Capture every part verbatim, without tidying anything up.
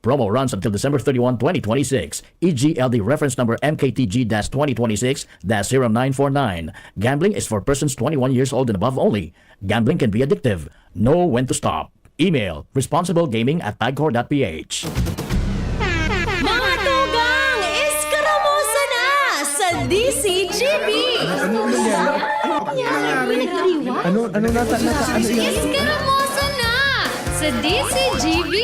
Promo runs until December thirty-one, twenty twenty-six. E G L D reference number M K T G dash twenty twenty-six dash zero nine four nine. Gambling is for persons twenty-one years old and above only. Gambling can be addictive. Know when to stop. Email responsiblegaming at pagcor dot p h. Mga tugang, eskaramusa na sa D C G B! Ano nangyari? Ano, ano nata, nata, ano yan? Eskaramusa na sa D C G B!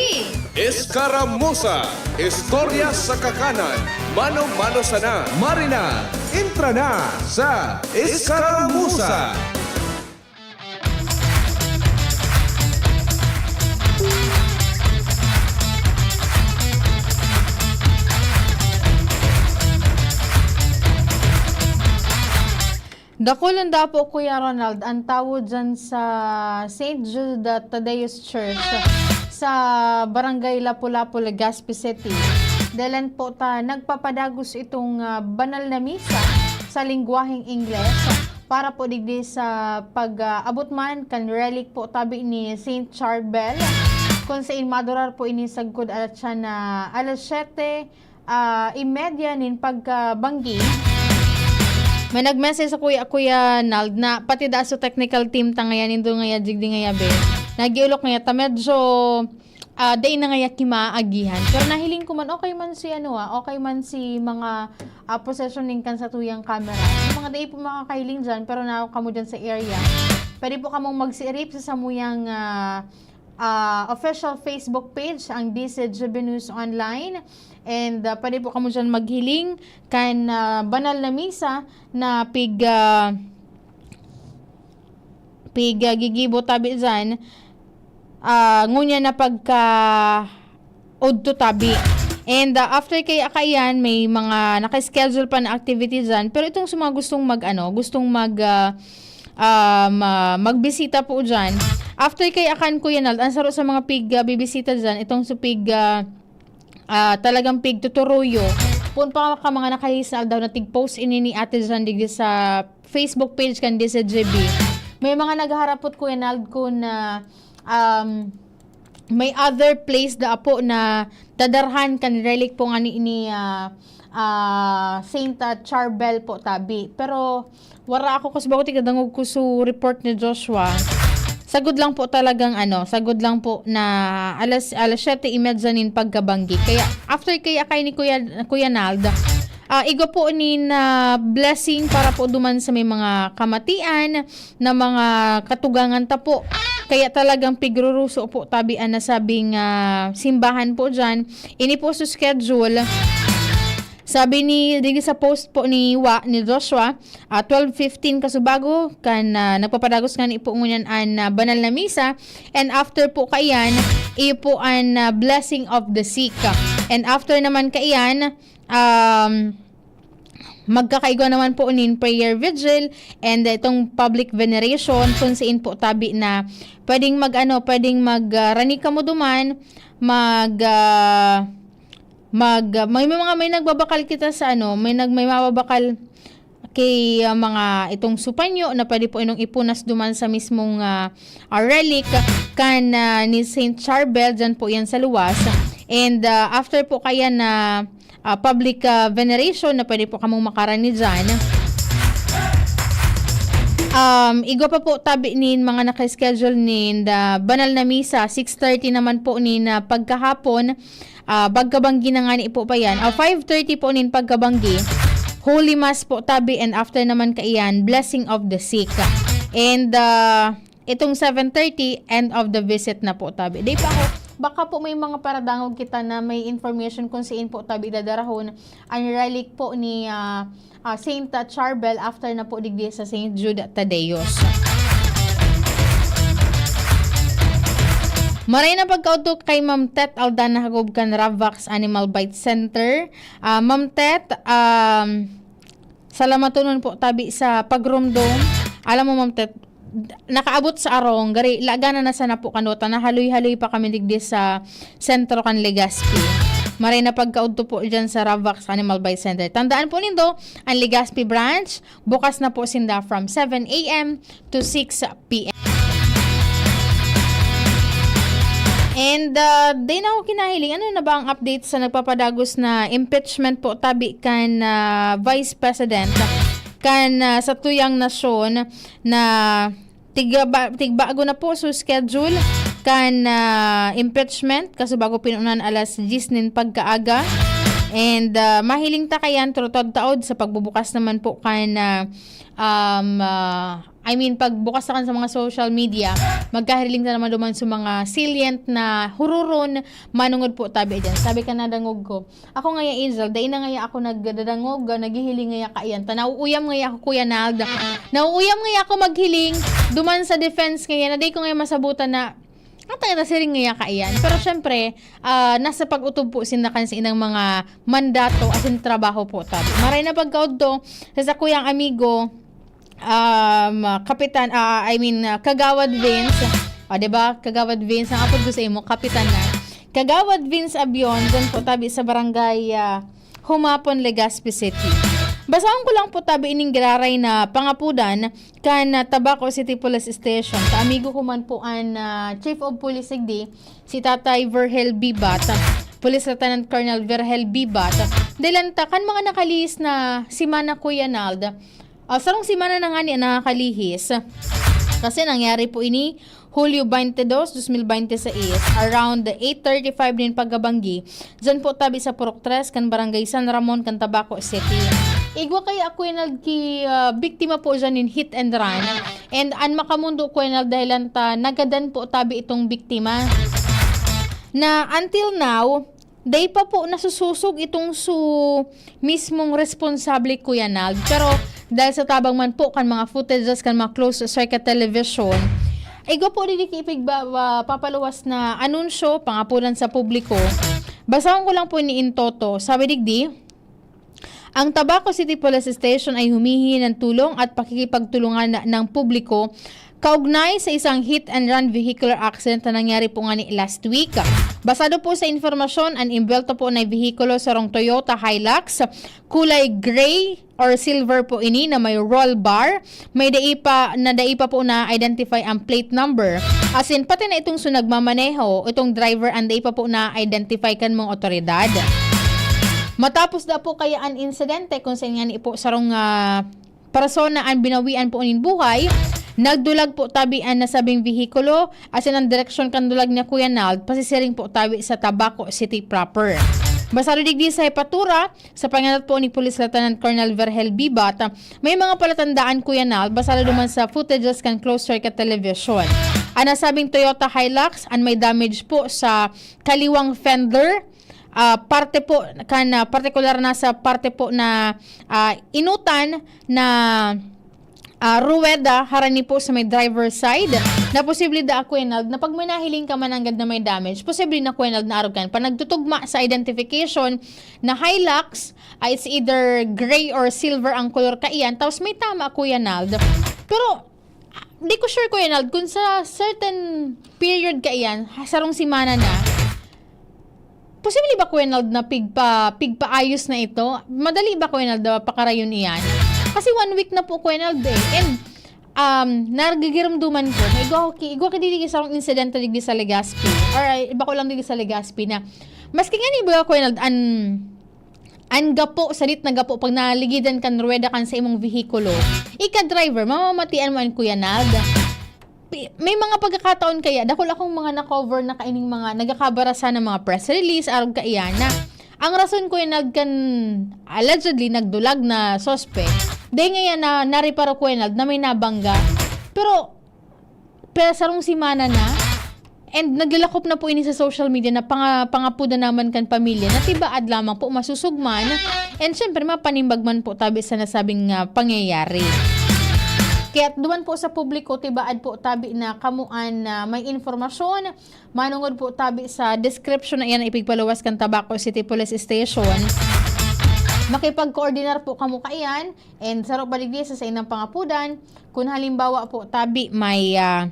Eskaramusa, istorya sa kakanan, mano-mano sana. Marina, entra na sa Eskaramusa. Dakul ang dapo, Kuya Ronald, ang tawo dyan sa Saint Jude Thaddeus Church sa Barangay Lapu-Lapu, Legazpi City. Dalan po ta nagpapadagos itong ah, banal na misa sa lingwaheng Ingles para po digdi sa pag-abot man kan relic po tabi ni Saint Charbel, kung sain madurar po ini sagkod alatsan na alas siyete ah, imedya nin pagkabanggi. May nag-message sa Kuya, Kuya Nald, na pati da sa technical team ta ngayon, nindo ngaya, digdi ngaya, be. Nagiulok ngaya ta, medyo ah, dai na ngaya kimaagihan. Pero nahiling ko man, okay man si ano ah, okay man si mga ah, possession nin kan sa tuyang camera. Yung mga dai po makakahiling dyan, pero na kamo dyan sa area. Pwede po kamong magsiirip sa samuyang ah, ah, official Facebook page, ang D C G B News Online. And ah, pwede po kamo dyan maghiling kan ah, banal na misa na pig, ah, pig, ah, gigibo tabi dyan. Ah, ngunya na pagka udto tabi. And ah, after kaya kaiyan, may mga naka-schedule pa na activity dyan. Pero itong sa mga gustong mag, ano, gustong mag, ah, ah, ma- magbisita po dyan. After kaya kan Kuya Nald, ang saro sa mga pig ah, bibisita dyan, itong sa pig ah, ah, talagang pig tuturuyo. Poon pa ka mga nakahisal daw na tig-post ini ni Ate Jan digdi sa Facebook page kan D C G B. May mga naghaharapot, Kuya Nald, kun ah, um, may other place da po na dadarhan kan relic po nga ni, ni ah, ah, Saint ah, Charbel po tabi. Pero wara ako kasi bago tigadangog ko so report ni Joshua. Sagod lang po talagang ano, sagod lang po na alas alas siyete y media nin pagkabanggi. Kaya after kaya kay ni Kuya Kuya Nald, ah, igwa po nin ah, blessing para po duman sa may mga kamatian na mga katugangan ta po. Kaya talagang pigruruso po tabi an nasabing ah, simbahan po diyan. Ini po sa schedule. Sabi ni digi sa post po ni Wa ni Joshua, ah, twelve fifteen kasubago kan ah, nagpapadagos nga ni po ngunyan an ah, banal na misa, and after po kaiyan, iyo po an ah, blessing of the sick. And after naman kaiyan, um, magkakaigwa naman po nin prayer vigil and itong public veneration kung siin po tabi na pwedeng mag ano, pwedeng mag ah, rani kamo duman, mag ah, mag ah, may, may mga may nagbabakal kita sa ano, may nag may mababakal kay ah, mga itong supanyo na pwede po inong ipunas duman sa mismong ah, ah, relic kan ah, ni Saint Charbel, dyan po yan sa luwas. And ah, after po kaya na ah, public ah, veneration na pwede po kamong makarani dyan. Um, igwa pa po tabi nin mga naka-schedule nin the banal na misa, six thirty naman po nin ah, pagkahapon, ah, pagkabanggi na nga ni po pa yan. Ah, five thirty po nin pagkabanggi, Holy Mass po tabi, and after naman kaiyan, blessing of the sick. And ah, itong seven thirty, end of the visit na po tabi. Di pa ako, baka po may mga paradangog kita na may information kung siin po tabi dadarahon ang relic po ni ah, ah, Saint Charbel after na po digdi sa Saint Jude Thaddeus. Maray na pagkaudto kay Ma'am Tet Aldana Hagob kan Ravax Animal Bite Center. Ah, Ma'am Tet, um, salamatonon po tabi sa pagromdom. Alam mo, Ma'am Tet, nakaabot sa arong, gari, lagana na sana po kano ta, nahaloy-haloy pa kami digdi sa sentro kan Legazpi. Maray na pagkaudto po dyan sa Ravax Animal Bite Center. Tandaan po nindo, ang Legazpi branch, bukas na po sinda from seven a m to six p m. And, ah, di na ako kinahiling, ano na ba ang update sa nagpapadagos na impeachment po tabi kan, ah, Vice President kan, ah, satuyang nasyon na tigba-, tigbago na po so schedule kan, ah, impeachment, kaso bago pinunan alas diyes nin pagkaaga. And, ah, mahiling ta kayan, turutod taod sa pagbubukas naman po kan, ah, um, ah, I mean, pagbukas na kan sa mga social media, magkahiling ta naman duman sa mga salient na hururon, manungod po tabi dyan. Sabi ka na dangog ko, ako ngaya, Angel, dai na ngaya ako nagdadangog, ah, naghihiling ngaya kaiyan. Ta nauuyam ngaya ako, Kuya Nald. Nauuyam ngaya ako maghiling duman sa defense ngaya na dai ko ngaya masabutan na, "Ata kita siring ngaya kaiyan." Pero syempre, ah, nasa pag-utob po sinda kan sa inang mga mandato asin trabaho po tabi. Maray na pagkaudto sa sakuyang amigo, um, ah, Kapitan, ah, I mean, ah, Kagawad Vince. O, di ba? Kagawad Vince, ang apod ko sa imo, Kapitan na. Kagawad Vince Abion, dyan po tabi sa barangay, ah, Humapon, Legazpi City. Basahon ko lang po tabi ining giraray na pangapudan kan, ah, Tabaco City Police Station. Sa amigo ko man po an, ah, Chief of Police Sigdi, si Tatay Virgil Bibat, Police Lieutenant Colonel Virgil Bibat. Dahilan ta kan mga nakalihis na semana, Kuya Nald, ah, sarong semana na ngani an nakalihis. Kasi nangyari po ini Hulyo twenty-two, twenty twenty-six, around eight thirty-five nin pagkabanggi, dyan po tabi sa Purok Tres kan Barangay San Ramon kan Tabaco City. Igwa kaya, Kuya Nald, ki, ah, biktima po dyan nin hit and run. And an makamundo, Kuya Nald, dahilan ta nagadan po tabi itong biktima. Na until now, dai pa po nasusosog itong su mismong responsable, Kuya Nald. Pero dahil sa tabang man po kan mga footages kan mga closed circuit television, igwa po digdi ki ipigba-, ba-, papaluwas na anunsyo, pangapudan sa publiko. Basahon ko lang po ni Intoto. Sabi digdi, ang Tabaco City Police Station ay humihingi ng tulong at pakikipagtulungan na, ng publiko kaugnay sa isang hit and run vehicular accident na nangyari po ngani last week. Basado po sa impormasyon, an imbwelto po na vehikulo sarong Toyota Hilux, kulay gray or silver po ini na may roll bar, may dai pa, na dai pa po na-identify ang plate number. As in, pati na itong su nagmamaneho, itong driver, ang dai pa po na-identify kan mga otoridad. Matapos da po kaya an insidente kung saan ngani po sarong, ah, persona an binawian po nin buhay, nagdulag po tabi an nasabing vehikulo, asin ang direksyon kan dulag niya, Kuya Nald, pasisiring po tabi sa Tabaco City proper. Basado digdi sa hepatura, sa pangenot po ni Police Lieutenant Colonel Virgil Bibat, may mga palatandaan, Kuya Nald, basado duman sa footages kan closed circuit television. An nasabing Toyota Hilux, an may damage po sa kaliwang fender, ah, parte po kan, ah, partikular na sa parte po na, ah, inutan na, ah, ruweda harani po sa may driver side, na posible da, Kuya Nald, na pag may nahiling ka man nanggad na may damage, posible na, Kuya Nald, na arog kan pa nagtutugma sa identification na Hilux, ah, it's either gray or silver ang color kaiyan, tapos may tama, Kuya Nald. Pero di ko sure, Kuya Nald, kung sa certain period kaiyan, ha, sarong semana na, posible ba, Kuya Nald, na pigpa-, pigpaayos na ito? Madali ba, Kuya Nald, na pakarayon iyan? Kasi one week na po, Kuya Nald, eh. And, um, nagigirumduman ko na igwa ko ki-, igwa ki digdi sarong insidente digdi sa Legazpi. Or, ay, iba ko lang digdi sa Legazpi na maski nga ni iba, Kuya Nald, an An gapo, sadit na gapo, pag naligidan kan ruweda kan sa imong vehikulo, ika driver, mamamatian mo an Kuya Nald. Pi-, may mga pagkakataon kaya, dakul akong mga na-cover na kaining mga nagkakabarasan ng mga press release, arog kaiyan na ang rason, Kuya Nald, kan allegedly nagdulag na suspect, dahil ngayon na nareparo, Kuya Nald, na may nabangga. Pero, pero sarong semana na, and naglalakop na po ini sa social media na panga-, pangapudan naman kan pamilya na tibaad lamang po masusugman. And syempre, mapanimbag man po tabi sa nasabing, ah, pangyayari. Kaya duman po sa publiko, tibaad po tabi na kamuan na may informasyon, manungod po tabi sa description na iyan na ipigpaluwas kan Tabaco City Police Station. Makipag-coordinar po kamo kaiyan, and saro pa digdi sa saindang pangapudan, kung halimbawa po tabi may, ah,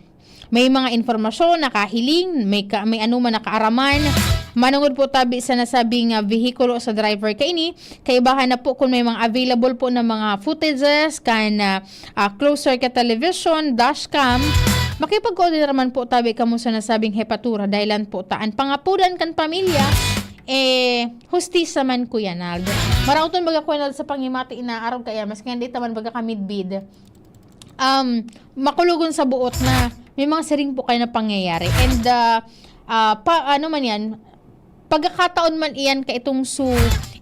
may mga impormasyon, nakahiling, may ka-, may anuman nakaaraman, manungod po tabi sa nasabing, ah, vehikulo sa driver kaini, kaibahan na po kung may mga available po na mga footages kan, ah, ah, closed circuit television, dashcam, Makipagkoordinar man po tabi kamo sa nasabing hepatura, dahilan po ta an pangapodan kan pamilya, eh, hustisya man, Kuya Nald. Maraot man baga, Kuya Nald, sa pangimati na arog kaya, maski nga di ta man baga ka midbid, um, makulogon sa buot na may mga siring po kayo na pangyayari. And, ah, ah, pa, ano man yan, pagkakataon man iyan ka itong su-,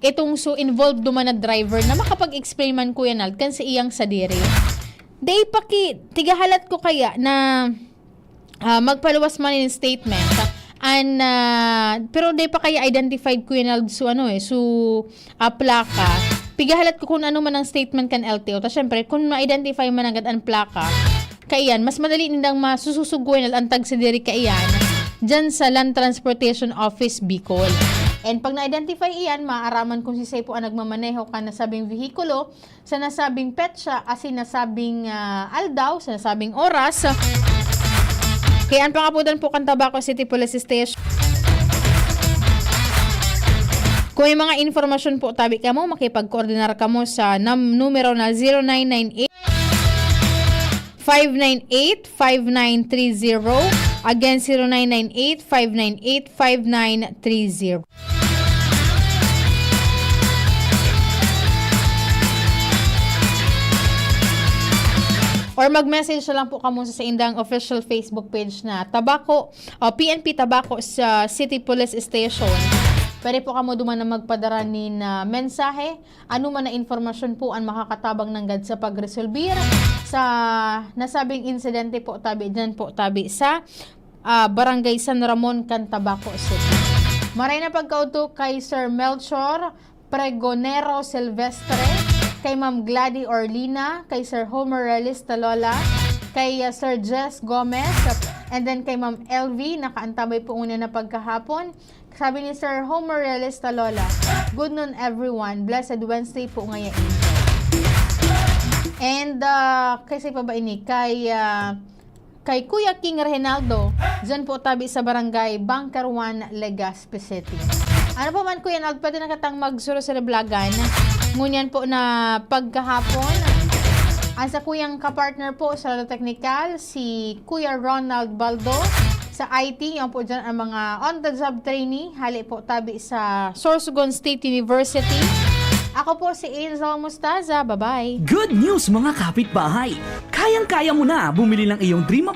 itong su involved duman na driver na makapag-explain man, Kuya Nald, kan sa iyang sadiri. Dai pa ki-, tigahalat ko kaya na, ah, magpaluwas man in statement. And, ah, pero dai pa kaya identified, Kuya Nald, su ano eh, su, ah, plaka. Pigahalat ko kung ano man ang statement kan L T O. Ta syempre, kung ma-identify man agad ang plaka, kaiyan, mas madali nindang masususog, Kuya Nald, ang tagsadiri kaiyan dyan sa Land Transportation Office Bicol. And pag na-identify iyan, maaraman kung sisay po ang nagmamaneho kan nasabing vehikulo sa nasabing petsa, asin nasabing, ah, aldaw, sa nasabing oras. Kaya ang pangaputan po kan Tabaco City Police Station. Kung may mga informasyon po tabi kamo, makipagkoordinar kamo sa nam-, numero na zero nine nine eight, five nine eight, five nine three zero. Again, zero nine nine eight, five nine eight, five nine three zero. Or mag-message na lang po kamo sa saindang official Facebook page na Tabaco, o P N P Tabaco sa City Police Station. Pwede po kamo duman na magpadara nin, ah, mensahe. Ano man na informasyon po ang makakatabang nanggad sa pagresolbir sa nasabing insidente po tabi dyan po tabi sa, ah, Barangay San Ramon kan Tabaco City. Maray na pagkaudto kay Sir Melchor Pregonero Silvestre, kay Ma'am Glady Orlina, kay Sir Homer Realista Lola, kay, ah, Sir Jess Gomez, and then kay Ma'am L V, nakaantabay po ngunyan na pagkahapon. Sabi ni Sir Homer Realista Lola, "Good noon, everyone. Blessed Wednesday po ngayon." And, ah, kay sisay pa ba ini? Kay, ah, kay Kuya King Reynaldo, dyan po tabi sa Barangay Bunker One, Legazpi City. Ano pa man, Kuya Nald, pwede na kitang magsuro sa reblagan. Ngunyan po na pagkahapon, ang sa kuyang kapartner po sa Lalo Technical, si Kuya Ronald Baldo. Sa I T, yan po dyan ang mga on-the-job trainee, hali po tabi sa Sorsogon State University. Ako po si Angel Mustaza. Bye-bye. Good news, mga kapitbahay! Kayang-kaya mo na bumili ng iyong dream